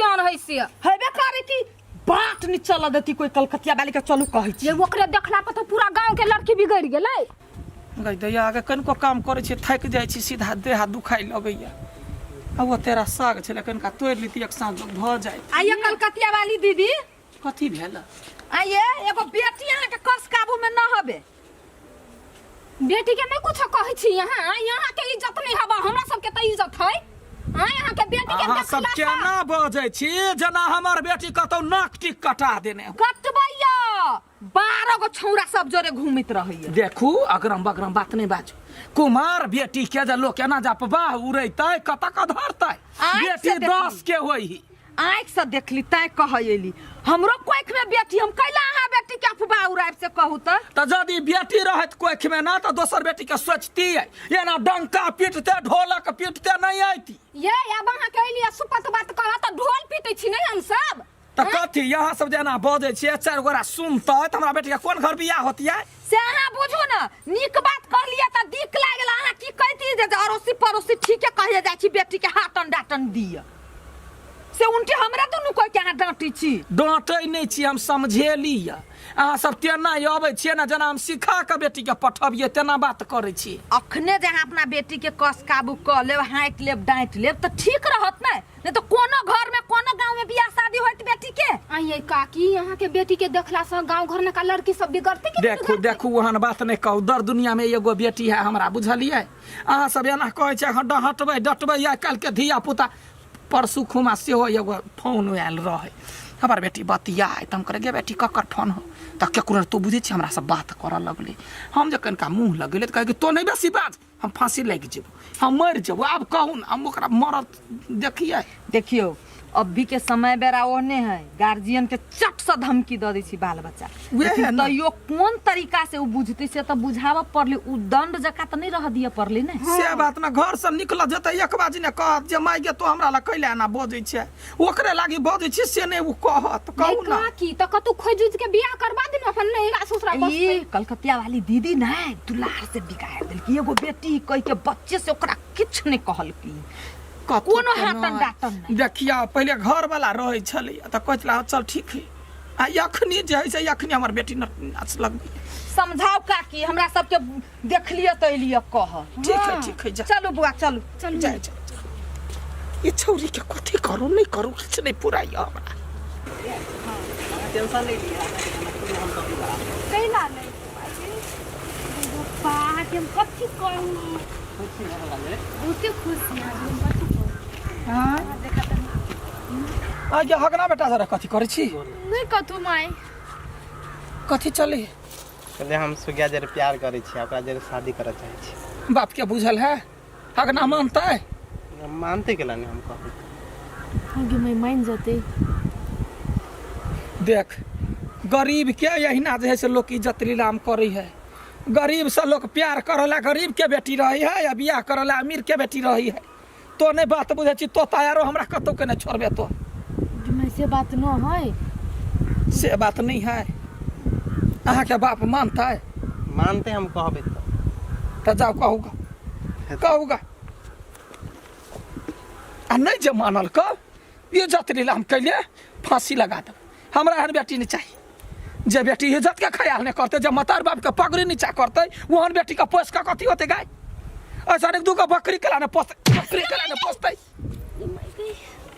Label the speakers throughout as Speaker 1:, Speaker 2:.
Speaker 1: सियान है से।
Speaker 2: हेबे करे कि बाट नहीं चल देती कोई कलकतिया वाली के। चलू कहै छी।
Speaker 1: ये ओकरे देखला पर तो पूरा गांव के लड़की बिगड़ गेलै।
Speaker 3: गै दैया आगे कनिको काम करै छी थाकि जाइ छी, सीधा देह हाथ दुखाइ लगैया। आ ओ तेरा साग छलै, कनिका तोड़ि लेती एक साँझ भऽ जाइत।
Speaker 2: आइए कलकतिया वाली दीदी।
Speaker 3: कथी भेल?
Speaker 2: आइए एगो बेटी अहाँके कस काबू में न हबे।
Speaker 1: बेटी के नहीं कुछ कहै छी यहाँ, यहाँ के इज्जत नहीं हबा, हमरा सबके त इज्जत है। हाँ, यहाँ के बेटी के
Speaker 3: अहाँ सब
Speaker 1: देखला सँ-
Speaker 3: केना बजै छी जेना हमर बेटी कतौ नाक टिक कटा देने हो।
Speaker 2: कटबैया 12 गो छौड़ा सब जोरे घूमैत रहैया।
Speaker 3: देखू, अगरम बगरम बात नहीं बाजू। कुमार बेटी के जे लोक एना जा बाह उड़ैतै कतऽ कऽ धरतै?
Speaker 2: आँखि से
Speaker 3: बेटी
Speaker 2: देखली।
Speaker 3: 10 के होई।
Speaker 2: आँखि से देखली तैं कहै एली। हमरो कोख में बेटी, हम कैला अहाँ बेटी के अफवाह उड़ाबि से कहू तऽ?
Speaker 3: तऽ यदि बेटी रहैत कोख में ना तऽ दोसर बेटी के सोचती, एना डंका पीटते ढोलक पीटते नहीं आती।
Speaker 1: ये अब अहाँ के एलियै सुपत बात कहऽ तऽ ढोल पीटै छी नहीं हम सब?
Speaker 3: तऽ कथी यहाँ सब जेना बजै छियै, चारि गोरा सुनतै तऽ हमरा बेटी के कोन घर बियाह होतियै?
Speaker 2: से अहाँ बुझू ने, नीक बात कहलियै तऽ दिक लागल। अहाँ की कहती जे अड़ोसी पड़ोसी ठीके कहिए जाइ छी बेटी के हाटन डाटन दिअ, से उनटे हमरा दुनू कोई के अहाँ डाँटै छी?
Speaker 3: डाँटै नहि छी, हम समझेली यऽ। अहाँ सब तेना अबै छियै ने जेना हम सिखा कऽ बेटीके पठबियै तेना बात करै छी।
Speaker 2: अखने जे अहाँ अपना बेटी के कस काबू कऽ लेब, हाँकि लेब, डाँटि लेब तऽ ठीक रहत ने, नहीं तऽ कोनो घर में कोनो गांव में बियाह शादी होइत बेटी के।
Speaker 1: आइए काकी, अहाँ के बेटी के देखला से गांव घर में का लड़की सब बिगड़ते कि नहीं?
Speaker 3: देखू
Speaker 1: बिगड़ते?
Speaker 3: देखू, ओहन बात नहि कहू। दर दुनिया में एगो बेटी है हमरा, बुझलियै? अहाँ सब एना कहै छै, हँ, डहटबै डटबै आइ काल्हिके धिया पुता। परसू खुमा सेहो एगो फोन आयल रहै, हमर बेटी बतियाइ तऽ हम कहलियै, गे बेटी, ककर फोन हो? तऽ केकरो तू बुझै छी, हमरासँ बात करऽ लगलै। हम जे कनिका मुँह लगेलियै तऽ कहै कि तो नहि बेसी बाज, हम फाँसी लागि जेबो, हम मरि जेबो। आब कहू ने, हम ओकरा मरत देखियै?
Speaker 2: देखियौ, अभी के समय बेरा ओहने है, गार्जियन के चट से धमकी दऽ दै छी बाल बच्चा।
Speaker 3: उएह
Speaker 2: लेकिन
Speaker 3: है ना।
Speaker 2: तैयो कोन तरीका से उ बुझतै से तऽ बुझाबऽ पड़लै, उ दंड जकाँ तऽ नहि रहऽ दिअ पड़लै ने।
Speaker 3: से बात ने, घर से निकल जेतै एक बाजी ने कहत जे माय गे, तो हमरा लग कैला एना बजै छै, ओकरे लागी बजै छी, से नहि ओ कहत।
Speaker 1: नहीं
Speaker 3: कहू ना।
Speaker 1: काकी, तऽ कतौ खोजि उजि के बियाह करबा दिनु अपन नैहरा ससुरा
Speaker 2: ई
Speaker 1: बसतै।
Speaker 2: कलकतिया वाली दीदी ने दुलार से बिगाड़ देलकी। एगो बेटी कह के बच्चे से ओकरा किछु नहि कहलकी,
Speaker 3: कतौ
Speaker 2: कोनो
Speaker 3: के
Speaker 2: हाटन
Speaker 3: नहि।
Speaker 2: डाटन नहि।
Speaker 3: देखिया, पहिले घर वाला रहै छलै तऽ कहै छलै, हँ, चल ठीक है। आ अखनी जे है से अखनी हमर बेटी नाच लगबै।
Speaker 2: समझाउ काकी, हमरा सबके देखलिए तऽ एलिए कह।
Speaker 3: ठीक है, ठीक है, जा।
Speaker 2: चलू बुआ, चलू।
Speaker 1: चलू।
Speaker 3: जा जा जा। ये छौरी के कथी करू नहीं करू, किछु नहीं पुराइया हमरा।
Speaker 4: टेंशन नहीं लिया हम सब
Speaker 1: कैला नहीं पप्पा, अहाँके हम कथी कहू, बहुते खुश छी आज हम, कथी कहू।
Speaker 3: आ गे हगना बेटा, जरा कथी करै छी?
Speaker 5: नहि कथू माय।
Speaker 3: कथी चली?
Speaker 4: कहले हम सुगिया जरे प्यार करै छी, ओकरा जरे शादी करऽ चाहै छी।
Speaker 3: बाप के बुझल है? हगना मानतै?
Speaker 4: मानते केला नहीं, हम कहबै।
Speaker 5: आगे मैं मान जते।
Speaker 3: देख, गरीब के यहिना जे है से लोक इज्जत नीलाम करै है। गरीब से लोक प्यार करला गरीब के बेटी रही है या बियाह करला अमीर के बेटी रही है। तो नहीं बात बुझै छी तो तायारो हमरा कतौ के नहीं छोड़बे तो।
Speaker 5: मैं से बात न है।
Speaker 3: से बात नहीं है। अहाँ के बाप मानतै?
Speaker 4: मानते, हम कहबै तऽ।
Speaker 3: तऽ जाउ, कहूगा कहूगा। आ नहीं जे मानल क इज्जत नीलाम कैले फांसी लगा देब। हमरा एहन बेटी नहीं चाहिए जे बेटी इज्जत के ख्याल नहीं करते, जे मतार बाप के पगड़ी नीचा करते, ओहन बेटी के पोस के कथी होते गाय? ऐसा एक दूगो बकरी के लाने पोसते, बकरी के लाने पोसते।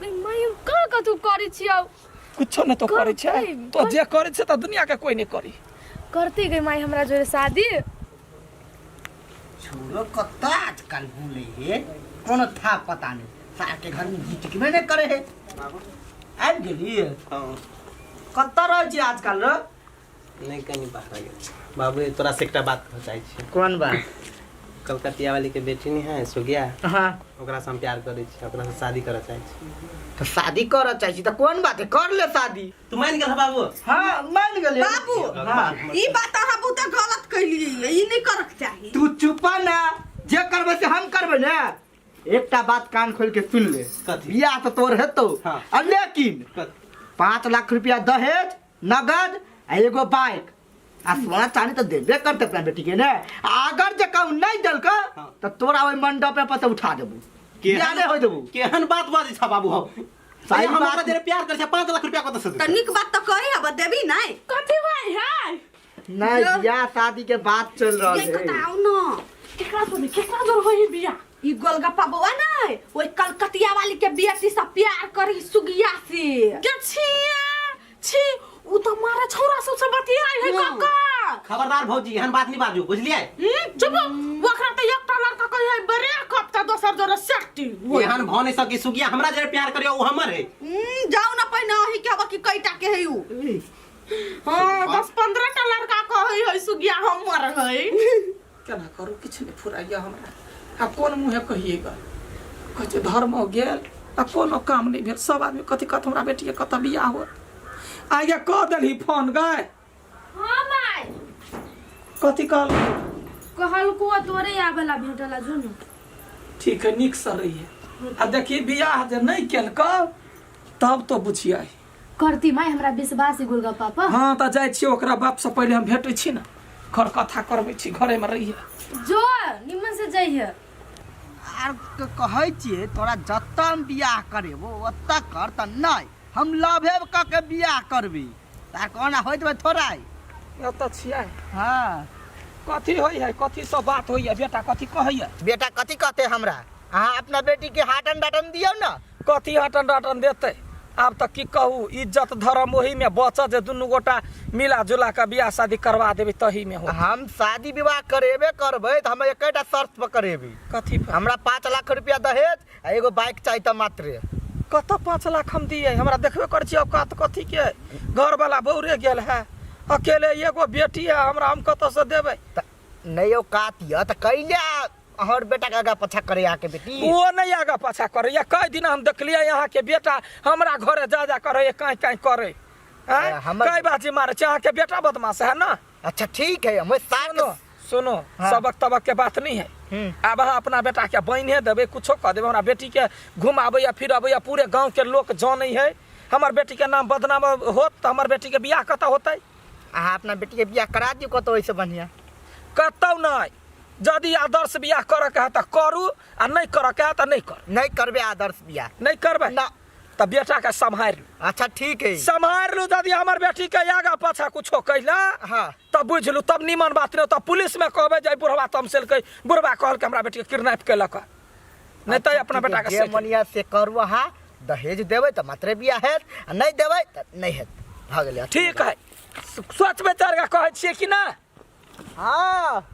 Speaker 5: माय, हम कहाँ कथू करै छियौ?
Speaker 3: कुछो नहीं तो करै छै।
Speaker 5: करतै।
Speaker 3: तो जे करै छै तऽ दुनिया के कोई नहीं करी।
Speaker 5: करते गई माय हमरा जोरे शादी?
Speaker 6: छोरो कत्ता आजकल भूले हे, कोनो था पता नहीं, सार के घर में जीतकबे नहीं करे हे। आबि गेली?
Speaker 4: हँ।
Speaker 6: कत्ता रहै छी आजकल रे?
Speaker 4: नहि, कनी बाहर गेल छी। बाबू, तोरा से एकटा बात कहऽ चाहै छी।
Speaker 6: कोन बात?
Speaker 4: कलकतिया वाली के बेटी नहीं है सुगिया?
Speaker 6: हाँ।
Speaker 4: ओकरा से हम प्यार करै छी, ओकरा से शादी करऽ चाहै छी।
Speaker 6: तऽ शादी करऽ चाहै छी तऽ कोन बात है, कर ले शादी।
Speaker 4: तू मान गेल बाबू?
Speaker 6: हाँ, मान गेलियै।
Speaker 2: बाबू,
Speaker 6: हाँ।
Speaker 2: ई बात अहाँ बहुते गलत कैलियै, ई नहि करक चाही।
Speaker 6: तू चुप ना, जे करबै से हम करबै ने। एकटा बात कान खोल के सुन ले।
Speaker 4: कथी?
Speaker 6: बियाह तऽ तोर हेतौ।
Speaker 4: हाँ।
Speaker 6: आ लेकिन
Speaker 4: कथी?
Speaker 6: 5 लाख रुपया दहेज नगद आ एगो बाइक आ सोना चांदी तऽ देबे करते अपना बेटी के ने। आ अगर जे कहूँ नहीं देलक
Speaker 4: हाँ।
Speaker 6: तऽ तोरा ओहि मंडप पर से उठा देबू, बियाह नहीं होय देबू।
Speaker 4: केहन बात बाजै छ बाबू? हौ।
Speaker 6: सही
Speaker 4: हम
Speaker 6: बात।
Speaker 4: ओकरा जरे प्यार करै छै 5 लाख रुपया कतऽ से
Speaker 2: तऽ
Speaker 4: देतै?
Speaker 2: नीक बात तऽ कही अब देबी नहि
Speaker 3: कथी भाई है
Speaker 6: नहीं बियाह शादी के बात चल रहल
Speaker 2: ये
Speaker 6: है
Speaker 2: बताउ न
Speaker 3: केकरा सुनी केकरा जोर होई बिया
Speaker 2: ई गोलगप्पा बौआ नहीं ओई कलकतिया वाली के बेटी से प्यार करी सुगिया से
Speaker 3: के छिया छी उ त मारे छौरा सब से बतियाई है
Speaker 2: हाँ।
Speaker 3: काका
Speaker 4: खबरदार भौजी एहन बात नहीं बाजू बुझलियै
Speaker 3: चुप ओकरा त एकटा लड़का कही है ब्रेकअप त दोसर जोरे सेटिंग
Speaker 4: एहन भ नहीं सकी सुगिया हमरा जरे प्यार करियो उ हमर है
Speaker 2: जाओ ना पहिने अही के अब की कईटा के है उ
Speaker 3: हाँ 10-15 टा लड़का कहै है सुगिया हमर है
Speaker 7: केना करू किछु नहि फुराइया हमरा आ कोन मुँहे कहिए ग कहै छै धर्म गेल आ कोनो काम नहि भेल सब आदमी कथी कहत हमरा बेटीके कतऽ बियाह होत आगे कऽ देलही फोन गए
Speaker 1: हाँ माय
Speaker 7: कथी कहल
Speaker 1: कहलको तोरे आवेला भेटला जो न
Speaker 7: ठीक है नीक से रहिए आ देखी बियाह जे नहि केलकौ तब तो बुझियै
Speaker 5: करती माय हमरा विश्वास है गोलगप्पा पर
Speaker 7: हाँ तऽ जाइ छियै ओकरा बापसँ पहिले हम भेटै छी ने घर कथा करबै छी घरेमे रहिए
Speaker 1: जो निमन से जइहे
Speaker 6: आर कहै छियै तोरा जतऽ हम बियाह करेबो ओतऽ कर तऽ नहि हम लभे कऽ के बियाह करबी तार कोना होइत बे थोड़ा
Speaker 7: एतऽ छियै
Speaker 6: हाँ
Speaker 7: कथी होइ है कथी सब बात होइ है बेटा कथी कहैया
Speaker 6: बेटा कथी कहते हमरा अहाँ अपना बेटी के हाटन डाटन दियौ ने
Speaker 7: कथी हटन रटन देतै आब तऽ की कहू इज्जत धर्म ओहीमे बचत जे दुनू गोटा मिला जुला कऽ बियाह शादी करवा देबै तहीमे हो
Speaker 6: हम शादी विवाह करेबे करबै तऽ हम एकेटा शर्त पर करेबै
Speaker 7: कथी पर?
Speaker 6: हमरा 5 लाख रुपया दहेज आ एगो बाइक चाही तऽ मात्रे।
Speaker 7: कतऽ 5 लाख हम दियै? हमरा देखबे करै छी औकात कथी के। घरवाला बौरे गेल है, अकेले एगो बेटी है हमरा, हम कतऽ से देबै?
Speaker 6: तऽ नहि औकात यऽ तऽ कैले अहर बेटा के आगा पाछा करे आके बेटी?
Speaker 7: ओ नहीं आगा पाछा करे। कई दिन हम देखलियै अहाँके बेटा हमरा घरे जा जा करे काँय काँय करे आँय? कई बाजी मारे छै। अहाँके बेटा बदमाश है ना।
Speaker 6: अच्छा ठीक है, हमें साथ
Speaker 7: सुनो सुनो।
Speaker 6: हाँ।
Speaker 7: सबक तबक के बात नहीं है। आब अहाँ अपना बेटा के बहिने देबै, कुछो कऽ देबै, हमरा बेटी के घुमाबै या फिरबै। पूरे गाँव के लोक जानै है, हमर बेटी के नाम बदनाम होत तऽ हमर बेटी के बियाह कतऽ होतै?
Speaker 6: अहाँ अपना बेटी के बियाह करा दियौ कतौ ओहिसँ बढ़िआँ।
Speaker 7: कतौ नहि। यदि आदर्श बियाह करऽ के है तऽ करू आ नहि करऽ के है तऽ नहि करू।
Speaker 6: नहि करबै आदर्श बियाह।
Speaker 7: नहि करबै?
Speaker 6: ना।
Speaker 7: तऽ बेटा के सम्हारि लू।
Speaker 6: अच्छा ठीक है।
Speaker 7: सम्हारि लू। यदि हमर बेटी के आगा पाछा कुछो कैला तब बुझि लू, तब निमन बात नहि। तब पुलिस में कहबै जे बुढ़वा तमसेलकै, बुढ़वा कहलकै हमरा बेटी के किडनैप केलक। नहि तऽ अपना बेटा के
Speaker 6: जे
Speaker 7: सेट
Speaker 6: मनिया से करू। अहाँ दहेज देबै तऽ मात्रे बियाह हेत आ नहि देबै तऽ नहि हेत। भऽ गेलै।
Speaker 7: ठीक है, सोच विचार के कहै छियै कि ना?
Speaker 6: हाँ।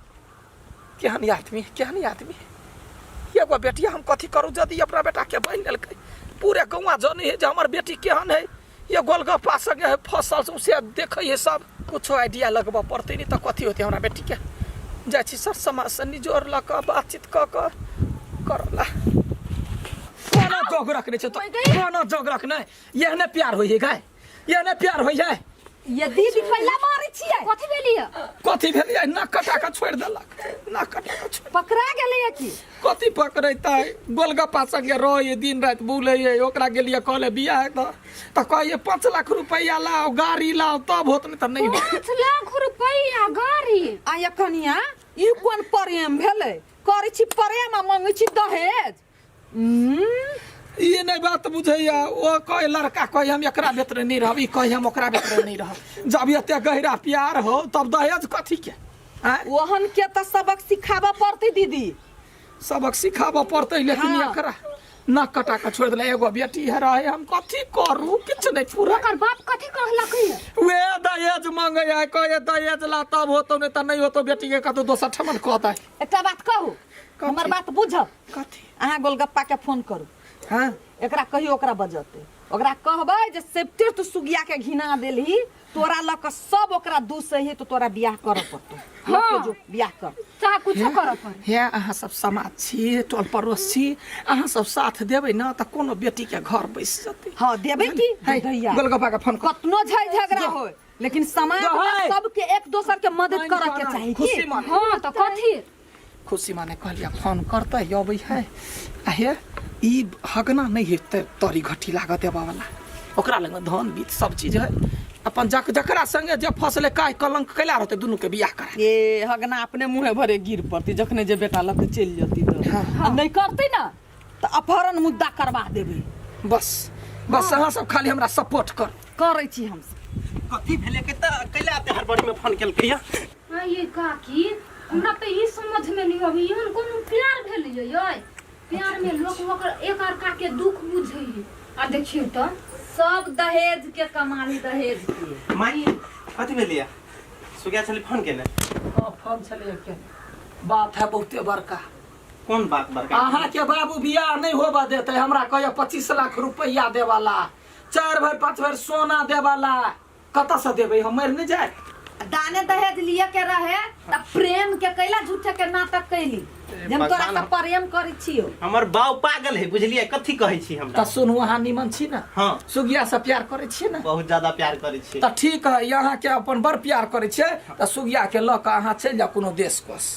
Speaker 7: केहन आदमी, केहन आदमी! एगो बेटिया, हम कथी करू यदि अपना बेटा के बनि लेलकै? पूरे गौआ जनै है जे हमर बेटी केहन है। ये गोलगप्पा संगे है फसल से देखै है सब। कुछो आइडिया लगबऽ पड़तै, नहि तऽ कथी होतै हमरा बेटी के? जाइ छी सर समाज से निजोर लऽ कऽ बातचीत कऽ कऽ करला। कोनो जोग रखने छै तऽ कोनो जोग रखने। एहने प्यार होइ है गाय, एहने प्यार होइ है।
Speaker 2: ये दीदी कैला मारै छियै?
Speaker 1: कथी भेलियै?
Speaker 7: कथी भेलियै? नाक कटा कऽ छोड़ि देलक, नाक कटा कऽ छोड़ि।
Speaker 2: पकड़ा गेलै की?
Speaker 7: कथी पकड़ैतै? गोलगप्पा संगे रहै, दिन राति बुलै। ओकरा गेलियै कहले बियाह तऽ तऽ कहैए 5 लाख रुपैआ लाओ, गाड़ी लाओ, तब होत, नहि तऽ नहि होत।
Speaker 1: 5 लाख रुपैआ गाड़ी?
Speaker 2: आ ये कनिया, ई कोन प्रेम भेलै? करै छी प्रेम आ मंगै छी दहेज।
Speaker 7: ई नहि बात बुझैया। ओ कहे, लड़का कहे हम एकरा बेतरे नहि रहब, ई कहे हम ओकरा बेतरे नहि रहब। जब एते गहरा प्यार हो तब दहेज कथी के आँय?
Speaker 2: ओहन के तऽ सबक सिखाबऽ पड़तै दीदी।
Speaker 7: सबक सिखाबऽ पड़तै, लेकिन एकरा नाक कटा कऽ छोड़ि देला। एगो बेटी है रहे, हम कथी करू? किछु नहि पूरा।
Speaker 1: ओकर बाप कथी कहलक ये?
Speaker 7: वे दहेज मांगे है, कहे दहेज ला तब होतो, नहीं तऽ नहीं होतो। बेटी के कतौ दोसर ठमन कऽ दे।
Speaker 2: एकटा बात कहू, हमर बात बुझब?
Speaker 7: कथी?
Speaker 2: अहाँ गोलगप्पा के फोन करू।
Speaker 7: हाँ।
Speaker 2: एकरा कहियो, ओकरा बजते, ओकरा कहबै जे सेफ्टी तू सुगिया के घिना देलही, तोरा लऽ कऽ सब ओकरा दूसै है, तो तोरा बियाह करऽ पड़तौ। लऽ के जो बियाह कर।
Speaker 1: चाहे कुछो करऽ पड़े।
Speaker 7: हे, अहाँ सब समाज छी, टोल पड़ोस छी, अहाँ सब साथ देबै ने तऽ कोनो बेटी के घर बैस जेतै।
Speaker 2: हाँ, देबै की।
Speaker 7: है,
Speaker 2: दैया।
Speaker 7: गोलगप्पा के फोन कर।
Speaker 2: कतनो झै झगड़ा हो, लेकिन समाज
Speaker 7: जो
Speaker 2: में
Speaker 7: है।
Speaker 2: सबके एक दोसर के मदद करऽ के चाही।
Speaker 7: खुशी
Speaker 2: की
Speaker 7: माने।
Speaker 1: हाँ तऽ कथी?
Speaker 7: खुशी माने कहलियै फोन करतै, अबै है। आ हे, ई हगना नहि हेतै तरी घटी लागत देबऽ वाला। ओकरा लग धन बीत सब चीज है। अपन जक जकरा संगे जे फसले काय कलंक कैला रहतै, दुनू के बियाह करा।
Speaker 2: ए हगना अपने मुँहे भरे गिर पड़ती जखने जे बेटा लग चलि जती। तऽ आ नहि करतै ने तऽ अपहरण मुद्दा करवा देबै।
Speaker 7: बस
Speaker 3: बस अहाँ सब खाली हमरा सपोर्ट कर
Speaker 2: करै छी हम
Speaker 4: कथी भेलै के त कैला एते हड़बड़ी में फोन केलकै या
Speaker 1: हाँ ये काकी हमरा तऽ ई समझ में नहीं अबै एहन कोनो प्यार भेलै यै प्यार में लोक ओकर एक अर्का के दुख बुझै आ देखियौ तऽ
Speaker 2: सब दहेज के कमाली दहेज के
Speaker 4: माई कथी भेलै या सुगिया छली फोन केने
Speaker 3: हाँ फोन छलियै के बात है बहुते बड़का
Speaker 4: कोन बात बड़का
Speaker 3: अहाँ के बाबू बियाह नहीं होबा देते हमरा कहियो 25 लाख रुपया देवाला 4 भर 5 भर सोना देवाला कतऽ से देबै हम मरि नहि जाय
Speaker 2: दाने दहेज लिए के रहे त प्रेम के कैला झूठे के नाटक कैली जे हम तोरा से प्रेम करै छियो
Speaker 4: हमर बाऊ पागल है बुझलियै कथी कहै छी हमरा
Speaker 3: तऽ सुनू अहाँ निमन छी ने
Speaker 4: हाँ
Speaker 3: सुगिया से प्यार करै छियै ने
Speaker 4: बहुत ज्यादा प्यार करै छी
Speaker 3: तऽ ठीक है अहाँ के अपन बड़ प्यार करै छियै तऽ सुगिया के लऽ कऽ अहाँ चलि जाउ कोनो देश कोस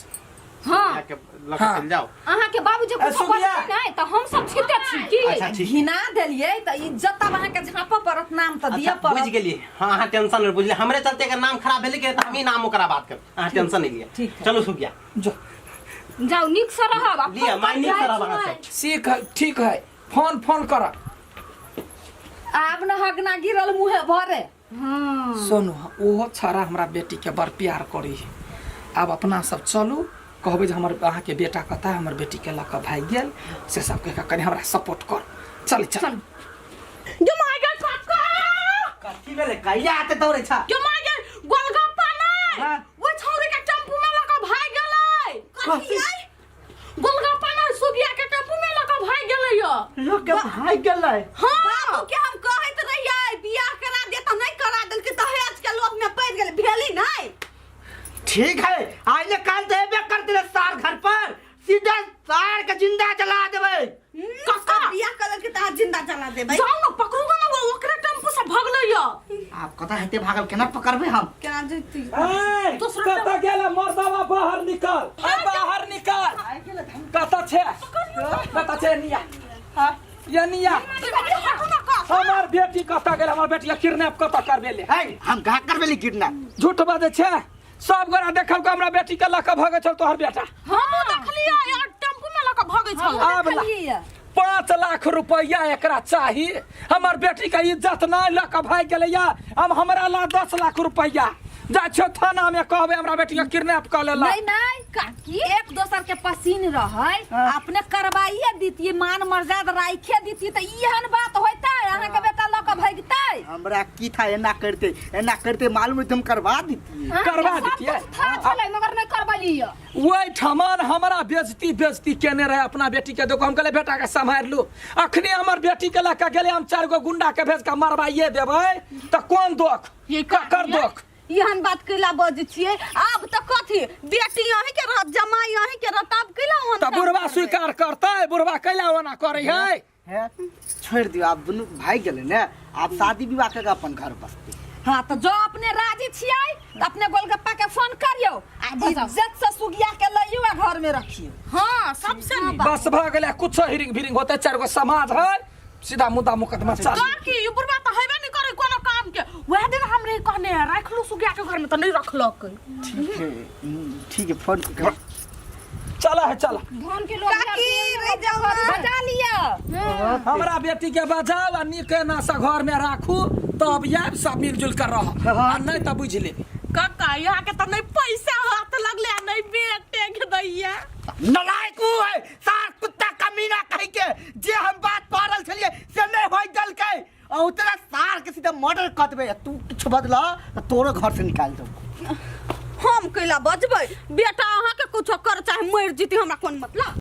Speaker 1: हाँ
Speaker 4: के लऽ के
Speaker 3: हाँ।
Speaker 4: चलि जाउ
Speaker 1: अहाँ के बाबूजी
Speaker 3: ए,
Speaker 1: कुछो
Speaker 3: सुगिया।
Speaker 1: बजतै नहि तऽ हम सब छीते छी की
Speaker 4: अच्छा ठीक
Speaker 2: घिना देलियै तऽ इज्जत अब अहाँके झाँपऽ पड़त नाम तऽ दिअ
Speaker 4: अच्छा, बुझि
Speaker 2: पड़त
Speaker 4: गेलियै हाँ अहाँ टेंशन नहि बुझलियै हमरे चलते एकर नाम खराब भेलै के तऽ हमही नाम ओकरा बात करब अहाँ टेंशन नहि लिअ
Speaker 2: ठीक है।
Speaker 4: चलू सुगिया
Speaker 3: जो
Speaker 1: जाउ नीक से रहब आ
Speaker 4: लिअ
Speaker 1: फोन
Speaker 4: माय नीक से
Speaker 1: कर
Speaker 4: रहब अहाँ सब
Speaker 3: सीख है ठीक है फोन फोन कर
Speaker 2: आब न हगना गिरल मुँहे भरे
Speaker 1: हाँ
Speaker 3: सुनू ओहो छाड़ा हमरा बेटीके बड़ प्यार करी है आब अपना सब चलू कहबै जे हमर अहाँके बेटा कतऽ है, हमर बेटीके लऽ कऽ भागि गेल से सब कहि कऽ कनि हमरा सपोर्ट कर चल चल
Speaker 5: जो my गे काका
Speaker 6: कथी भेलै कहिया आते दौड़ै छ
Speaker 5: जो my गे गोलगप्पा नै
Speaker 6: हाँ।
Speaker 5: वो छौरी के टेम्पू में लऽ कऽ भागि गेलै
Speaker 6: कथी?
Speaker 5: गोलगप्पा नै सुगिया के टेम्पू में लऽ कऽ भागि गेलै यो
Speaker 6: लोक के भागि गेलै
Speaker 5: हाँ
Speaker 2: बाबू के हम कहैत रहियै बियाह करा दे तऽ नहि करा देलकै दहेज के लोभ में पड़ि गेलै भेली नहि
Speaker 6: ठीक है आइले काल तो एबे करते रे सार घर पर सीधा सार के जिंदा जला देबै
Speaker 5: काका
Speaker 2: बियाह कर देलकै तऽ अहाँ जिंदा जला देबै
Speaker 5: जाउ ने पकड़ू गे ने वो ओकरे टेम्पू से भगलै यो
Speaker 6: आप कता हेते भागल केना पकड़बै हम
Speaker 2: केना जैती
Speaker 3: कतऽ गेल मर्दवा बाहर निकल ए, बाहर निकल कतऽ छै कतऽ छै निया हाँ, ये निया हमर बेटी कतऽ गेल हमर बेटी किडनैप कतऽ करबेले
Speaker 6: है हम कहाँ करबेली किडनैप
Speaker 3: झूठ बजै छै सब गोरा देखल को हमरा बेटी के लऽ कऽ भगै छल तोहर बेटा
Speaker 5: हमहूँ देखलियै यार टेम्पू में लऽ कऽ भगै छल
Speaker 3: आब ला। 5 लाख रुपया एकरा चाही हमर बेटी के इज्जत नहीं लऽ कऽ भागि गेलैया हम हमरा ला 10 लाख रुपया जाइ छियौ थाना में कहबै हमरा बेटी के किडनैप कऽ लेलक
Speaker 2: नहीं नहीं काकी एक दोसर के पसीन रहै अपने करवाइए दीतिए मान मर्यादा राखे दीतिए तऽ एहन बात होइतै अहाँके बेटा लऽ कऽ भगितै
Speaker 6: हमरा की था एना करते एना करते मालूम नहीं हम करवा देती
Speaker 3: करवा देतियै
Speaker 1: था छलै मगर नहीं करबलियै
Speaker 3: ओहि ठमन हमरा बेजती बेजती केने रहे अपना बेटी के देखो हम कहले बेटा के सम्हारि लू अखने हमर बेटी के लऽ के गेलै हम चारि गो गुंडा के भेज के मरवाइए देबै तऽ कोन दोख ककर दोख
Speaker 2: एहन बात कैला बजै छियै आब तऽ कथी बेटी अहीं के रहत जमाई अहीं के रहत आब कैला ओहन
Speaker 3: तऽ
Speaker 2: काम
Speaker 3: बुढ़वा
Speaker 2: करबै?
Speaker 3: स्वीकार करतै बुढ़वा कैला ओना करै है
Speaker 6: है छोड़ दियो आप दुनू भाग गेलै ने आप शादी विवाह करके अपन घर बसते
Speaker 2: हाँ तऽ जो अपने राजी छियै तऽ अपने गोलगप्पा के फोन करियौ आ इज्जत से सुगिया के लइयौ आ घर में रखियौ
Speaker 5: हाँ सबसे नीक
Speaker 3: बस भऽ गेलै कुछो हिरिंग भिरिंग होतै चारि गो समाज है सीधा मुद्दा मुकदमा चालू
Speaker 5: का की ई बुढ़बा तऽ हेबे नहि करे कोनो काम के वएह दिन हमरे कहने है राखलू सुगिया के घर में तऽ नहीं रखलक
Speaker 6: ठीक है ठीक है फोन कर
Speaker 3: चला है चला
Speaker 1: धन के लोग
Speaker 2: काकी रहि जाउ बजा लिअ
Speaker 3: हमरा बेटी के बजाओ आ नीक एना से घर में राखू तब आयब सब मिलजुल कर रह आ नहीं तऽ बुझि लेब
Speaker 5: काका यहाँ के तऽ नहीं पैसा हाथ लगले आ नहीं बेटे के दैया
Speaker 6: नलायक ऊ है सार कुत्ता कमीना कहि के जे हम बात पारल छलिए से नहीं होय देलकै आ उतना सार के सीधा मर्डर कर देबै आ तू किछु बदला त तोरो घर से निकाल देबो
Speaker 2: हम कैला बजबै बेटा अहाँके कुछो कर चाहे मरि जीती हमरा कोन मतलब।